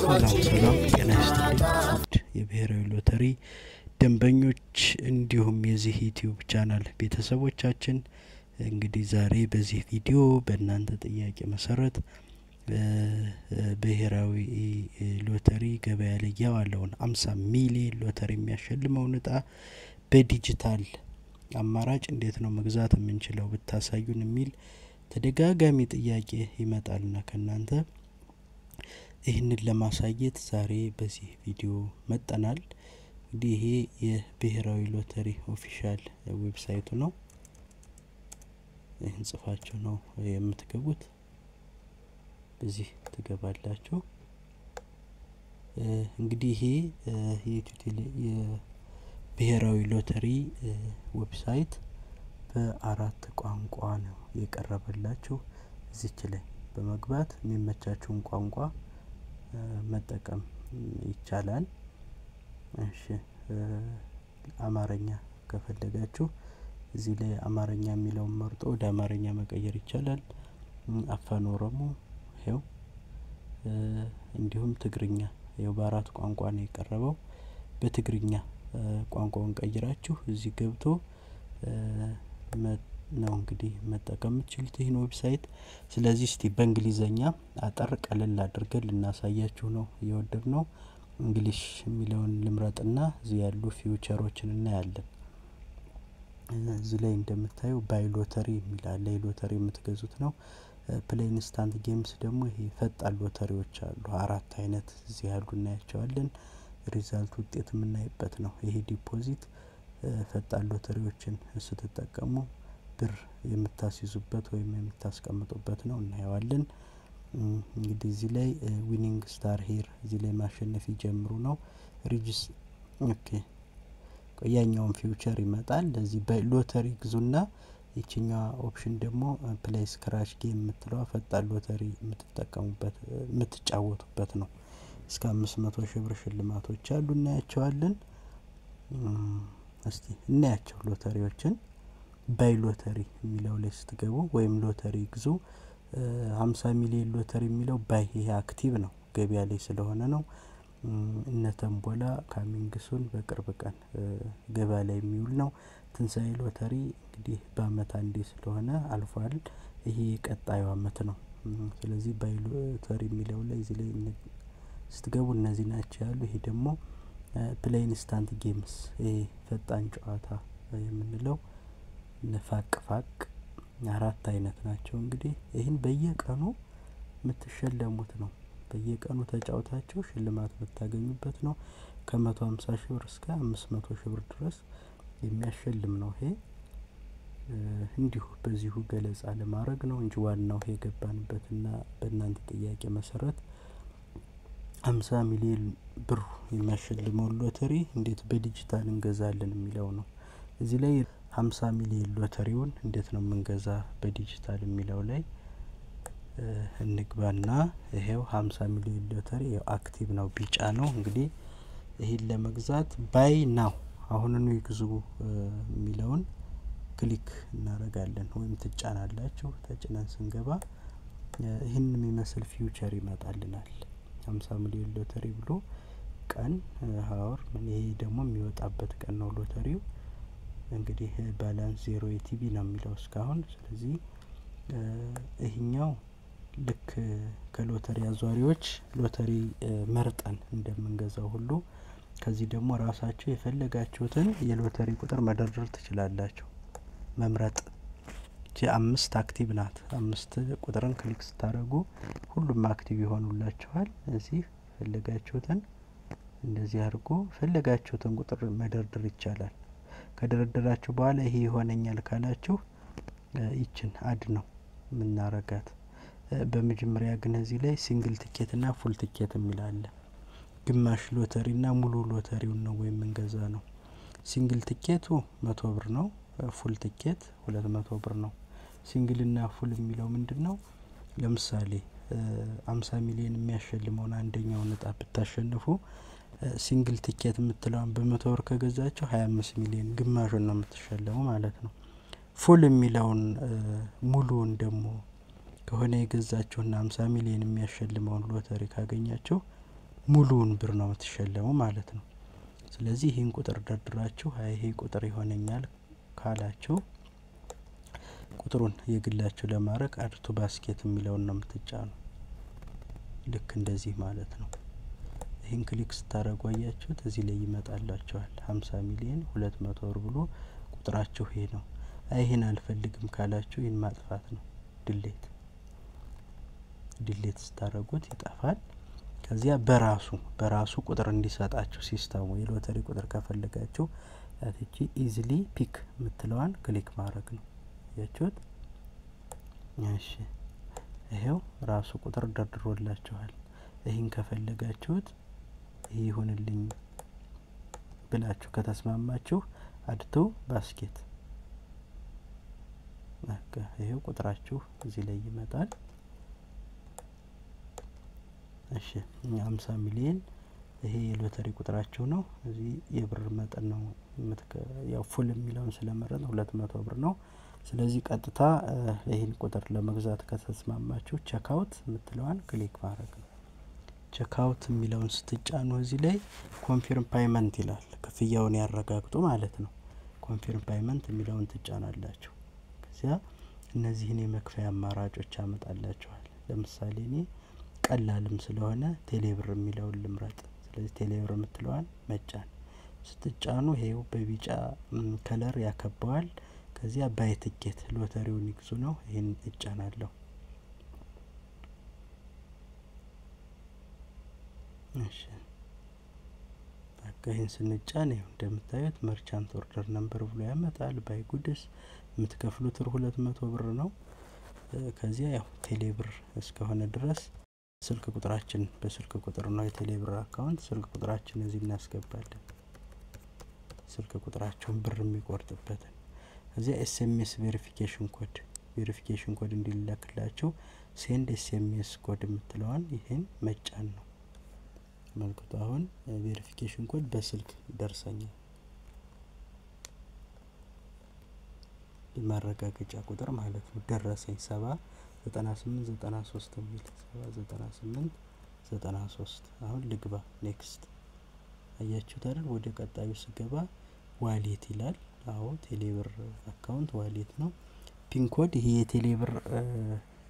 ሰላም ሰላም፣ ጤና ይስጥልኝ ውድ የብሔራዊ ሎተሪ ደንበኞች እንዲሁም የዚህ ዩቲዩብ ቻናል ቤተሰቦቻችን፣ እንግዲህ ዛሬ በዚህ ቪዲዮ በእናንተ ጥያቄ መሰረት ብሔራዊ ሎተሪ ገበያ ላይ ያዋለውን 50 ሚሊዮን ሎተሪ የሚያሸልመውን እጣ በዲጂታል አማራጭ እንዴት ነው መግዛት የምንችለው ብታሳዩን የሚል ተደጋጋሚ ጥያቄ ይመጣልና ከእናንተ ይህንን ለማሳየት ዛሬ በዚህ ቪዲዮ መጠናል። እንግዲህ ይሄ የብሔራዊ ሎተሪ official website ኡ ነው። ይህን ጽፋችሁ ነው የምትገቡት። በዚህ ትገባላችሁ። እንግዲህ ይሄ የብሔራዊ ሎተሪ website በአራት ቋንቋ ነው የቀረበላችሁ። እዚች ላይ በመግባት የሚመቻችሁን ቋንቋ መጠቀም ይቻላል። እሺ፣ አማርኛ ከፈለጋችሁ እዚህ ላይ አማርኛ የሚለውን መርጦ ወደ አማርኛ መቀየር ይቻላል። አፋን ኦሮሞ ይኸው፣ እንዲሁም ትግርኛ ይኸው በአራት ቋንቋ ነው የቀረበው። በትግርኛ ቋንቋውን ቀይራችሁ እዚህ ገብቶ ነው እንግዲህ መጠቀም የምትችሉት ይህን website። ስለዚህ እስቲ በእንግሊዘኛ አጠር ቀለል አድርገን ልናሳያችሁ ነው የወደድነው። English የሚለውን ልምረጥና እዚህ ያሉ feature ኦችን እናያለን። እዚህ ላይ እንደምታዩ buy lottery የሚል አለ። የሎተሪ የምትገዙት ነው። Play instant games ደግሞ ይሄ ፈጣን ሎተሪዎች አሉ። አራት አይነት እዚህ ያሉ እናያቸዋለን። Result ውጤት የምናይበት ነው። ይሄ deposit ፈጣን ሎተሪዎችን ስትጠቀሙ ብር የምታስይዙበት ወይም የምታስቀምጡበት ነው፣ እናየዋለን። እንግዲህ እዚህ ላይ winning start here፣ እዚህ ላይ ማሸነፍ ይጀምሩ ነው። Okay፣ ያኛውን feature ይመጣል። ለዚህ በሎተሪ ግዙና ይችኛዋ option ደግሞ play scratch game የምትለዋ ፈጣን ሎተሪ የምትጠቀሙበት የምትጫወቱበት ነው። እስከ 500,000 ብር ሽልማቶች አሉ፣ እናያቸዋለን። እስቲ እናያቸው ሎተሪዎችን። Buy lottery የሚለው ላይ ስትገቡ ወይም ሎተሪ ግዙ፣ 50 ሚሊዮን ሎተሪ የሚለው buy፣ ይሄ active ነው፣ ገበያ ላይ ስለሆነ ነው። እነ ተንቦላ coming soon፣ በቅርብ ቀን ገበያ ላይ የሚውል ነው። ትንሳኤ ሎተሪ እንግዲህ በአመት አንዴ ስለሆነ አልፏል። ይሄ የቀጣዩ አመት ነው። ስለዚህ buy lottery የሚለው ላይ እዚህ ላይ ስትገቡ እነዚህ ናቸው ያሉ። ይሄ ደግሞ play instant games፣ ይሄ ፈጣን ጨዋታ የምንለው ፋቅ ፋቅ አራት አይነት ናቸው። እንግዲህ ይህን በየቀኑ የምትሸለሙት ነው። በየቀኑ ተጫውታችሁ ሽልማት የምታገኙበት ነው። ከ150,000 ብር እስከ 500,000 ብር ድረስ የሚያሸልም ነው። ይሄ እንዲሁ በዚሁ ገለጻ ለማድረግ ነው እንጂ ዋናው ይሄ የገባንበትና በእናንተ ጥያቄ መሰረት 50 ሚሊዮን ብር የሚያሸልመውን ሎተሪ እንዴት በዲጂታል እንገዛለን የሚለው ነው። እዚህ ላይ 50 ሚሊዮን ሎተሪውን እንዴት ነው የምንገዛ በዲጂታል የሚለው ላይ እንግባና ይሄው 50 ሚሊዮን ሎተሪ active ነው፣ ቢጫ ነው። እንግዲህ ይህን ለመግዛት buy now፣ አሁኑኑ ይግዙ የሚለውን click እናደርጋለን ወይም ትጫናላችሁ። ተጭነን ስንገባ ይህን የሚመስል feature ይመጣልናል። 50 ሚሊዮን ሎተሪ ብሎ ቀን hour፣ ይሄ ደግሞ የሚወጣበት ቀን ነው ሎተሪው። እንግዲህ balance 0 ETB ነው የሚለው እስካሁን። ስለዚህ ይህኛው ልክ ከሎተሪ አዟሪዎች ሎተሪ መርጠን እንደምንገዛው ሁሉ ከዚህ ደግሞ ራሳችሁ የፈለጋችሁትን የሎተሪ ቁጥር መደርደር ትችላላችሁ። መምረጥ እቺ አምስት active ናት። አምስት ቁጥርን click ስታደርጉ ሁሉም active ይሆኑላችኋል። እዚህ የፈለጋችሁትን እንደዚህ አድርጎ የፈለጋችሁትን ቁጥር መደርደር ይቻላል። ከደረደራችሁ በኋላ ይሄ ይሆነኛል ካላችሁ ይችን add ነው የምናረጋት። በመጀመሪያ ግን እዚህ ላይ single ticket ና full ticket የሚል አለ። ግማሽ ሎተሪ ና ሙሉ ሎተሪውን ነው ወይም እንገዛ ነው። Single ticket ኡ 100 ብር ነው። Full ticket 200 ብር ነው። Single ና full የሚለው ምንድን ነው? ለምሳሌ 50 ሚሊዮን የሚያሸልመውን አንደኛውን እጣ ብታሸንፉ single ticket የምትለዋን በ100 ብር ከገዛችሁ 25 ሚሊዮን ግማሹን ነው የምትሸለሙ ማለት ነው። Full የሚለውን ሙሉውን ደግሞ ከሆነ የገዛችሁና 50 ሚሊዮን የሚያሸልመውን ሎተሪ ካገኛችሁ ሙሉውን ብር ነው የምትሸለሙ ማለት ነው። ስለዚህ ይሄን ቁጥር ደርድራችሁ አይ ይሄ ቁጥር ይሆነኛል ካላችሁ ቁጥሩን የግላችሁ ለማድረግ add to basket የሚለውን ነው የምትጫኑ። ልክ እንደዚህ ማለት ነው። ይሄን click ስታረጉ አያችሁት እዚህ ላይ ይመጣላችኋል። 50 ሚሊዮን 200 ብር ብሎ ቁጥራችሁ ይሄ ነው። አይ ይሄን አልፈልግም ካላችሁ ይሄን ማጥፋት ነው። delete ስታረጉት ይጠፋል። ከዚያ በራሱ ቁጥር እንዲሰጣችሁ system ኡ የሎተሪ ቁጥር ከፈለጋችሁ ያቺ easily pick የምትለዋን click ማድረግ ነው። ያችሁት እሺ፣ ይሄው ራሱ ቁጥር ደርድሮላችኋል። ይሄን ከፈለጋችሁት ይሄ ይሁንልኝ ብላችሁ ከተስማማችሁ add to basket በቃ ይሄው ቁጥራችሁ እዚህ ላይ ይመጣል። እሺ 50 ሚሊዮን ይሄ የሎተሪ ቁጥራችሁ ነው። እዚህ የብር መጠን ነው፣ ያው full የሚለውን ስለመረጥ 200 ብር ነው። ስለዚህ ቀጥታ ይሄን ቁጥር ለመግዛት ከተስማማችሁ checkout የምትለዋን click ማድረግ ነው። Checkout የሚለውን ስትጫኑ እዚህ ላይ confirm payment ይላል። ክፍያውን ያረጋግጡ ማለት ነው። Confirm payment የሚለውን ትጫናላችሁ። ከዚያ እነዚህን የመክፈያ አማራጮች ያመጣላችኋል። ለምሳሌ እኔ ቀላልም ስለሆነ ቴሌብር የሚለውን ልምረጥ። ስለዚህ ቴሌብር የምትለዋን መጫን ስትጫኑ ይሄው በቢጫ color ያከበዋል። ከዚያ buy ticket ሎተሪውን ይግዙ ነው። ይሄን እጫናለሁ። እሺ በቃ ይሄን ስንጫን ይሄው እንደምታዩት merchant order number ብሎ ያመጣል። Buy goods የምትከፍሉት 200 ብር ነው። ከዚያ ያው ቴሌብር እስከሆነ ድረስ ስልክ ቁጥራችን በስልክ ቁጥር ነው የቴሌብር account ስልክ ቁጥራችን እዚህ እናስገባለን። ስልክ ቁጥራቸውን ብር የሚቆርጥበትን እዚያ SMS verification code እንዲላክላችሁ send SMS code የምትለዋን ይሄን መጫን ነው። መልክቱ አሁን verification code በስልክ ደርሰኛል። የማረጋገጫ ቁጥር ማለት ነው። ደረሰኝ 7 98 93 የሚል 7 98 93። አሁን ልግባ next። አያችሁት አይደል? ወደ ቀጣዩ ስገባ wallet ይላል። አዎ ቴሌብር account wallet ነው። PIN code ይሄ የቴሌብር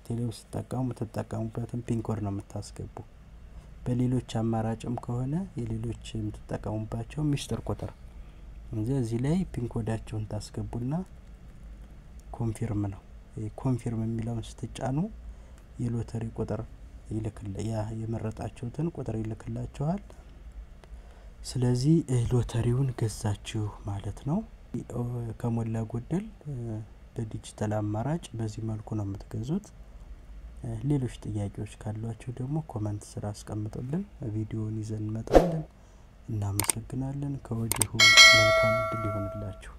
ቴሌብር ስትጠቀሙ የምትጠቀሙበትን PIN code ነው የምታስገቡ። በሌሎች አማራጭም ከሆነ የሌሎች የምትጠቀሙባቸው ሚስጥር ቁጥር እዚህ ላይ PIN code ኣችሁን ታስገቡና confirm ነው። Confirm የሚለውን ስትጫኑ የሎተሪ ቁጥር ያ የመረጣችሁትን ቁጥር ይልክላችኋል። ስለዚህ ሎተሪውን ገዛችሁ ማለት ነው። ከሞላ ጎደል በዲጂታል አማራጭ በዚህ መልኩ ነው የምትገዙት። ሌሎች ጥያቄዎች ካሏችሁ ደግሞ comment ስር አስቀምጡልን፣ ቪዲዮውን ይዘን እንመጣለን። እናመሰግናለን። ከወዲሁ መልካም እድል ይሁንላችሁ።